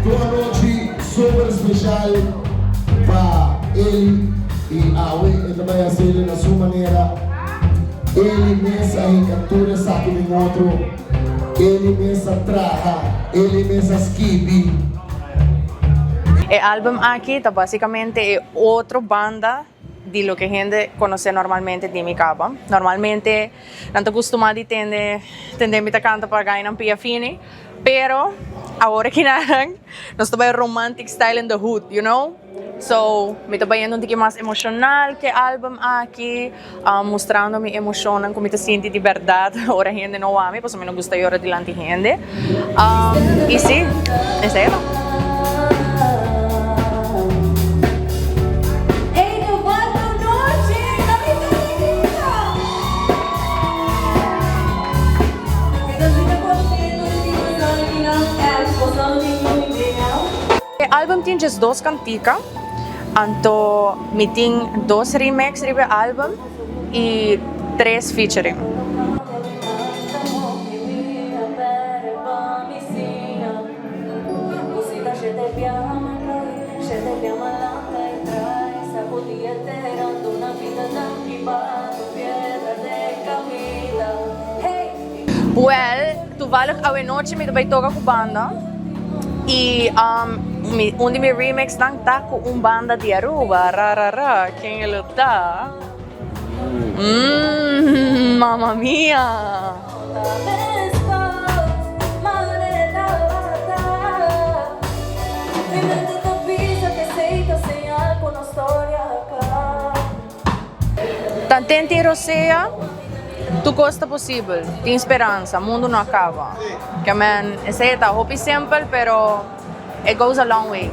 Ta un anochi super special pa Eli y awe e ta bay haciele na su manera. Eli mes a hinca tur esaki den otro, Eli mes a traha, Eli mes a skibi. E album aki ta basicamente e otro banda di loke hende conoce normalmente di mi caba. Normalmente nan ta custuma di tende tende mi ta canta pa gainan pia fini, pero awor aki nan nos ta bay romantic style in the hood, you know. So mi ta bayendo un tiki mas emocional cu e album aki, mustrando mi emocionnan cu mi ta sinti di berdad ora hende no wak mi, pasobra mi no gusta yora dilanti hende. Y si, esey ta. E album tin 12 cantica, anto mi tin dos remix riba e album y tres featuring. Well, toevallig awenochi mi ta bay toca cu banda y mi un di mi remixnan ta cu un banda di Aruba, ra ra ra, ken e lo ta? Mmm, mama mia! Tanten tin rosea, tur kos ta posibel. Tin speransa, mundu no a kaba. Ke men, esei ta hopi simpel, pero it goes a long way.